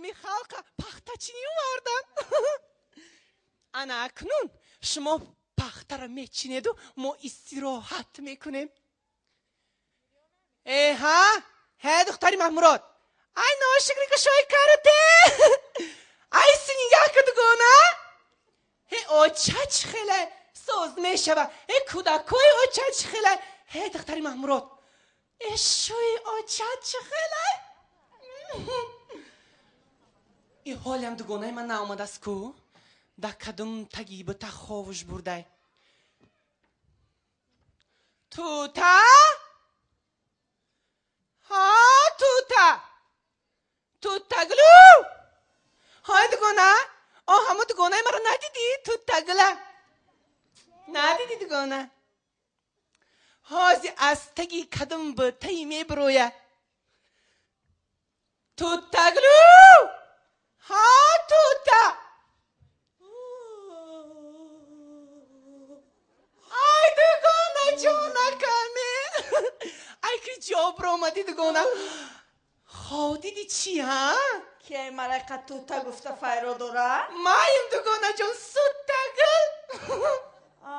Ҳами халқа пахтачинӣ овардан. Ана акнун шумо пахтара мечинеду мо истироҳат мекунем. Э ҳа? Ҳе духтари Маҳмурод. Ай ношукри кушои карате. Ай синигаҳ ку дугона. Ҳе оча чӣ хеле соз мешава. Э кӯдакои оча чӣ хеле. Ҳе духтари Маҳмурод. Э шӯи оча чӣ хеле. И ҳолиам дугонаи ман наомадааст ку? Да кадом таги бута ховуш бурдай. Тута? Ҳа, тута. Тутаглу. Ҳай дугона? О, ҳамо дугонаи маро надидӣ? Тутагла. Надидӣ дугона? Ҳози аз таги кадом бутаи мебироя. Тутаглу. Ҳа, тута. Ай дугона ҷонакаме. Ай ки ҷо биромадӣ дугона. Хов диди чӣ, ҳа? Ки ай малайка тута гуфта файро дора? Маем дугонаҷон, сутагул.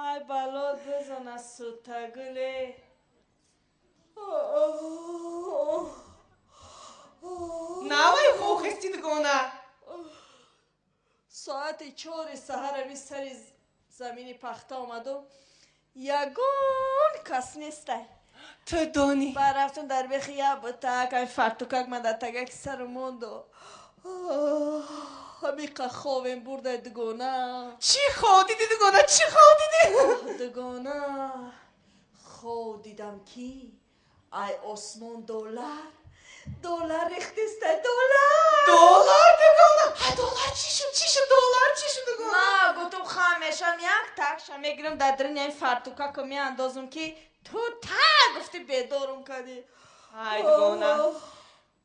Ай бало бизана сутагуле. Навай хохести дугона. Соати 4 саҳар сари замини пахта омаду ягон кас нестай. Ту донӣ. Баъд рафтум дар бехи як бутак, ами фартукак ман дар тагаки сару монду. Ҳамиқа ховем бурдай дугона. Чӣ хов дидӣ дугона? Чӣ хов дидӣ? Дугона, хов дидам ки ай осмон доллар, доллар рехтистай, доллар. Доллар дугона? Ай доллар чӣ шуд? Чӣ шуд доллар? Чӣ шуд дугона? Ма гуфтум хам мешам як такша мегирам дар даруни ами фартукако меандозум ки ту та гуфти бедорум кардӣ. Ай дугона.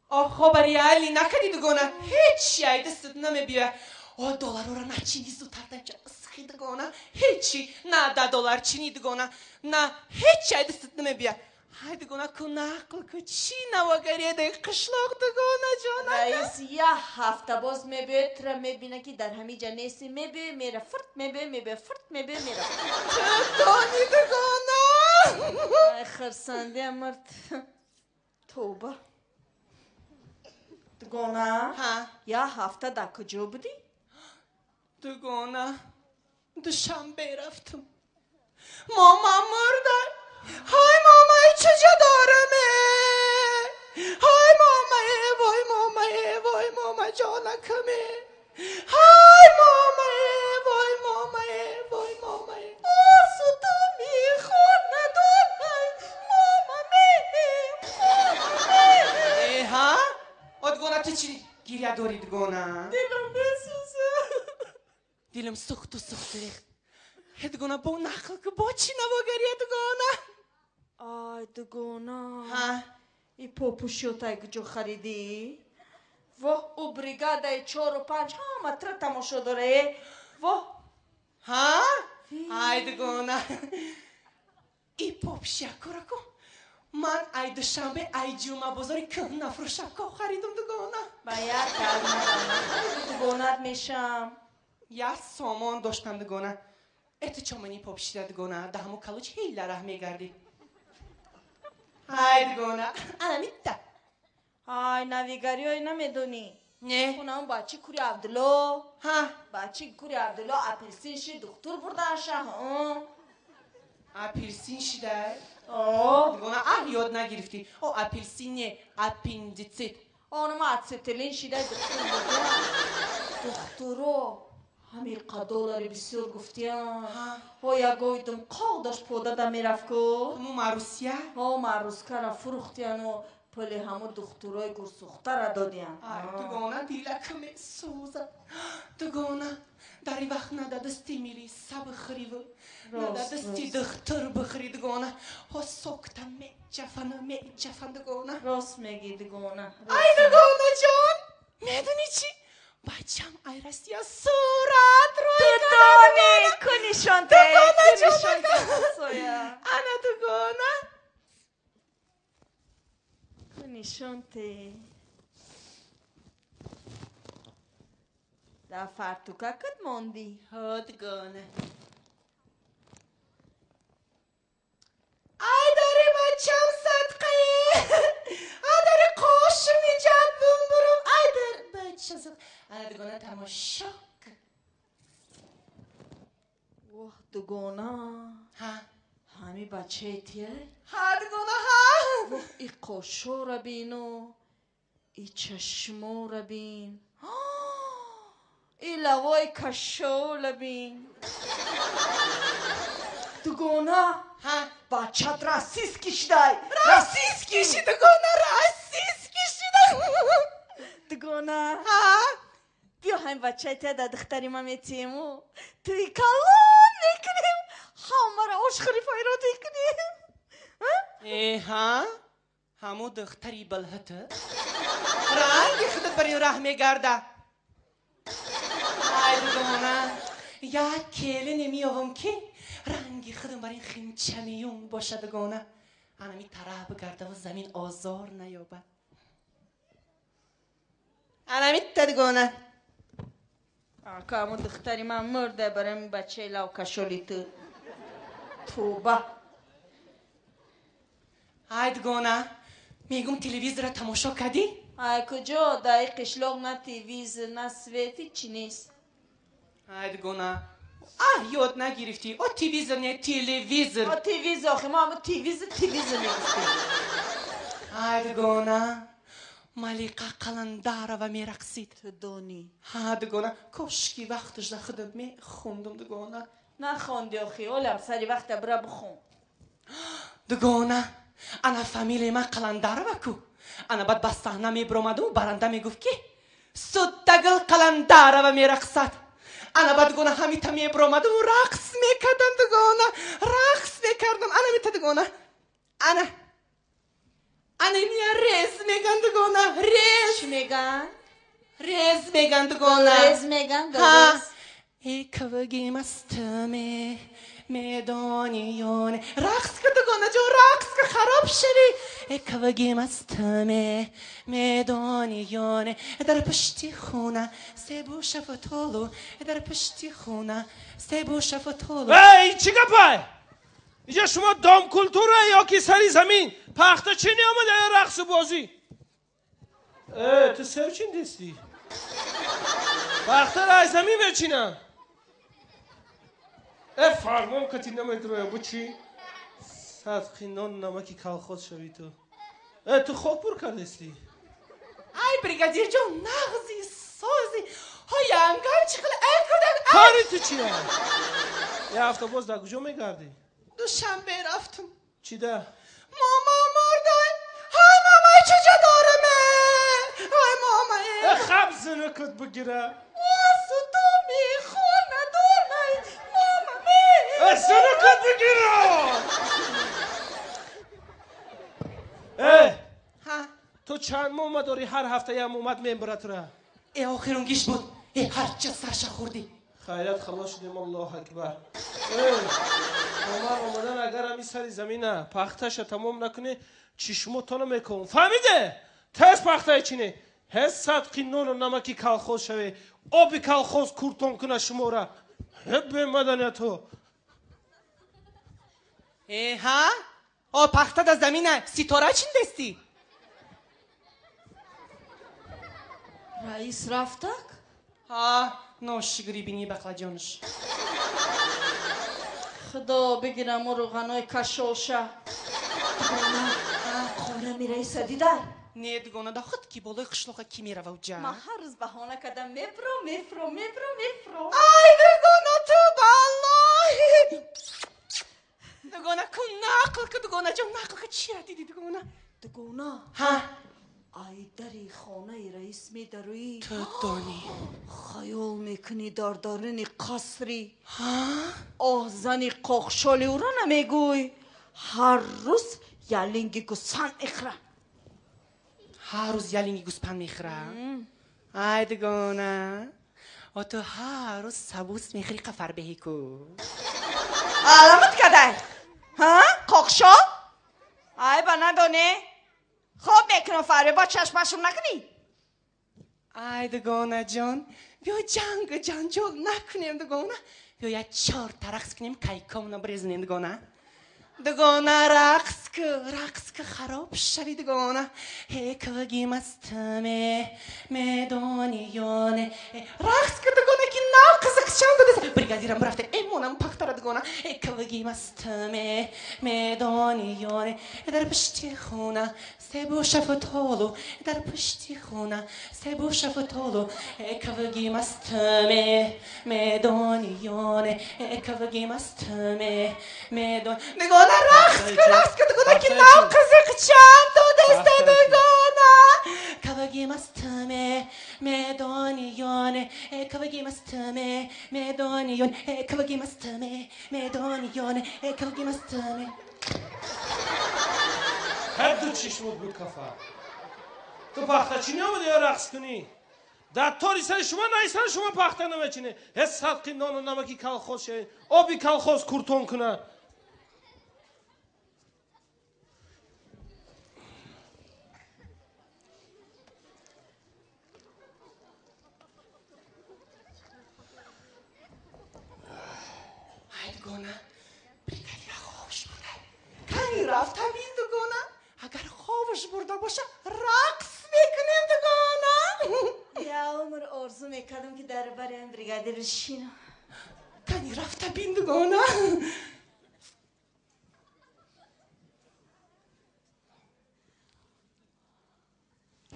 О хоба реалӣ накардӣ дугона. Ҳечи ай дастат намебиёяд. О долларора начинӣ зудтар данча исхи дугона. Ҳечи на да доллар чинӣ дугона. На ҳечи ай дастат намебиёяд. Ай дугона ку нақл ку чӣ навогаредаи қишлоқ дугона ҷонака. Раис як ҳафта боз мебиёяд, тура мебина ки дар ҳамин ҷа нестӣ, мебиёй мера фурт, мебиёй мебиёй фурт, мебиёй мера. Ту донӣ дугона. Ай хирсандиам мард. Тавба. Дугона, як ҳафта дар куҷо будӣ? Дугона, Душанбе рафтум. Мама мурда. Ҳай мамаи чуҷо дораме? Ҳай мамае, вой мамае, вой мама ҷонакаме. Ҳай мамае, вой мамае, вой мамае. Осудами хонадонай, мамаме, мамаме. Э, ҳа? О дугона ту чӣ гиря дорӣ дугона? Дилам месӯзад. Дилам сӯхту сӯхту рехт. Э дугона бо нақл ку бо чӣ навогария дугона? Ай дугона. Ҳа? И попушётай куҷо харидӣ? Воҳ, ӯ бригадаи 4-5 ҳама тра тамошо дора, э? Воҳ. Ҳа? Ай дугона. И попшиякора ку. Ман ай Душанбе, ай Ҷума бозори кӯҳнафурӯшако харидум дугона. Ба як дугонат мешам. Як сомон доштам дугона. Э ту чомани попшида дугона, да ҳамо калуч ҳила раҳ мегардӣ. Ай дугона, ана митта. Ай навигариҳое намедонӣ? Не. Хунам бачи кури Абдулло. Ҳа. Бачи кури Абдулло апелсин ши духтур бурдаша. Апелсин шидай? О. Дугона, аҳ ёд нагирифтӣ. О апелсин не, аппендицит. Онма ацетилен шидай духтур бурда. Духтуро ҳамиқа доллари бисёр гуфтиям. Ҳо ягоидум қоқ дошт подада мерафт ку. Ҳамо Марусия? Ҳо Марускара фурӯхтияну пули ҳамо духтурои гурсӯхтара додиян. Ай дугона дилак месӯзад. Дугона дар ин вақт на да дасти милиса бихӯриву на да дасти духтур бихӯри дугона. Ҳо сокта меҷафану меҷафан дугона. Рост мегӣ дугона. Ай дугона ҷон, медонӣ чӣ? Бачам ай Россия сурат рӯй Тутони кунишонте, Дугона кунишонте. ҷон. Ана дугона. Кунишонте. Дар фартукакат мондӣ? Ҳо, дугона. Ай дари бачам садқае! Ай дари қошим иҷад бумбурум! Ай дар бачам садқа! Ана дугона тамошо кун. Воҳ, дугона. Ҳа? Ҳами бачаи тияй? Ҳа, дугона, ҳа! Воҳ, и қошора бину, и чашмора бин, и лавои кашола бин. Дугона, ҳа? Бачат российский шидай! Российский ши, дугона, российский шидай! Дугона, ҳа? Биё ҳамин бачаи тия дар духтари ман метиему, туи калон мекунем, ҳамаро ошхӯри файрод мекунем. Э, ҳа? Ҳаму духтари балҳата? Ранги худат бар ин раҳ мегарда. Ай, дугона, як келине меёвам ки ранги худам бар ин химчамиюн боша, дугона. Анами тараф бигардаву замин озор наёбад. Анамитта, дугона. Ака, ҳамун духтари ман мурда барои ин бачаи лавкашоли ту. Тоба. Ай, дугона, мегум телевизора тамошо кардӣ? Ай, куҷо? Дар ин қишлоқ на телевизор, на свет, ҳичи нест. Ай, дугона, а ёд нагирифтӣ? О телевизор не, телевизор. О телевизор, охи мо ҳамун телевизор, телевизор мегуфтем. Ай, дугона, Малиқа Қаландарова мерақсид. Ту донӣ? Ҳа, дугона, кошки вақташ да худам мехондум, дугона. Нахонди охи, олам сари вақта бира бихон. Дугона, ана фамилияи ман Қаландарова ку. Ана баъд ба саҳна мебиромаду баранда мегуфт ки Суттагул Қаландарова мерақсад. Ана баъд, дугона, ҳамита мебиромаду рақс мекардам, дугона, рақс мекардам. Ана мита, дугона. Ана. Ана мия рез меган, дугона, рез. Чӣ меган? Рез меган, дугона. Рез меган, Ҳа. рез. Иквгимастме медониёне. Рақс ка, дугона ҷон, рақс ка, хароб шавӣ. Иквгимастме медониёне. Дар пушти хона себу шафтолу, дар пушти хона себу шафтолу. Эй, чӣ гапай? Инҷа шумо дом культура ё ки сари замин? Пахта чӣ неомада ё рақсу бозӣ? Э, ту сев чин дистӣ? Пахтаро аз замин мечинам. Э, фармон кати намедроя, бу чӣ? Садқи нон намаки колхоз шавӣ ту. Э, ту хок пур кардестӣ? Ай, бригадир ҷон, нағзи сози. Ҳо, янгам чӣ хел, ай кӯдак, ай. Кори ту чия? Я ҳафта боз дар куҷо мегардӣ? Душанбе рафтум. Чӣ да? Мама мурдай. Ҳай, мамай чуҷа дораме. Ҳай, мамай. Э, хаб зинакат бигира. Сутуми хона донай, мама ме. Э, зинакат бигира! Э, Ҳа. ту чанд мома дорӣ ҳар ҳафта як момат мебара тура? Э, охирунгиш буд. Э, ҳарча сарша хӯрдӣ. Хайрат халос шудем, Аллоҳ акбар. Э, омар омадан агар ҳами сари замина пахташа тамом накунӣ, чишмотоно мекунам. Фаҳмиде? Тез пахтаи чине. Ҳез садқи нону намаки колхоз шаве. Оби колхоз куртон куна шумора. Ҳе бемаданиятҳо. Э, ҳа? О, пахта да замина, ситора чиндестӣ? Раис рафтак? Ҳа, ношигри бини бақлаҷонш. Худо бигирам о рӯғанои кашолша. Дугона, хонами раиса дидай? Не, дугона, да худ ки болои қишлоқа ки мерава уҷа? Ман ҳар рӯз баҳона кардам, мебро, мефро, мебро, мефро. Ай, дугона, ту баллоҳи! Дугона, ку нақл ку, дугона ҷон, нақл ку, чира диди, дугона? Дугона, Ҳа? ай дари хонаи раис медароӣ. Ту донӣ. Хаёл мекунӣ дар даруни қасри. Ҳа? Оҳ, зани қоқшоли ӯро намегӯй. Ҳар рӯз ялинги гӯсфанд мехӯра. Ҳар рӯз ялинги гӯспанд мехӯра? Ай, дугона, о ту ҳар рӯз сабус мехӯри қафарбеҳӣ ку. Аламат кадай? Ҳа? Қоқшол? Ай, ба надоне? Хоб мекунам фарбе, бо чашмашум накунӣ? Ай дугонаҷон, биё ҷангу ҷанҷол накунем дугона. Биё як чорта рақс кунем, кайкомона бирезонем дугона. Дугона рақс ку, рақс ку, хароб шави дугона. Ҳе кавгимастме медони ёне. Рақс ку дугона ки нав қизиқчам додеса. Бригадирам рафта, э монам пахтара дугона. Э кавгимастме медони ёне. Дар пушти хона себу шафтолу, дар пушти хона себу шафтолу. Э кавгимастме медони ёне. Э кавгимастме медон. Дугона рақс ку, рақс ку дугона ки нав қизиқчам додеста дугона. Кавгимастме медони ёне. Э кавгимастме медони ёне. Э кавгимастме медони ёне. Э кавгимастме. Ҳар ду чишмот бикафа. Ту пахтачинӣ омадӣ ё рақс кунӣ? Дар тори сари шумо наистан шумо пахта намечинӣ. Ҳеҷ садқи нону намаки колхоз шавед, оби колхоз куртон кунад. Ай дугона, бригадира хобш бурда. Кани рафта бин дугона. Агар хобш бурда боша, рақс мекунем дугона. Я умр орзу мекардам ки дар бари бригадир бишинам. Кани рафта бин дугона.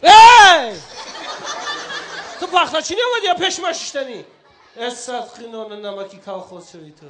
Эй! Ту пахтачинӣ омадӣ ё пеши ман шиштанӣ? Э садқи нону намаки колхоз шавӣ ту.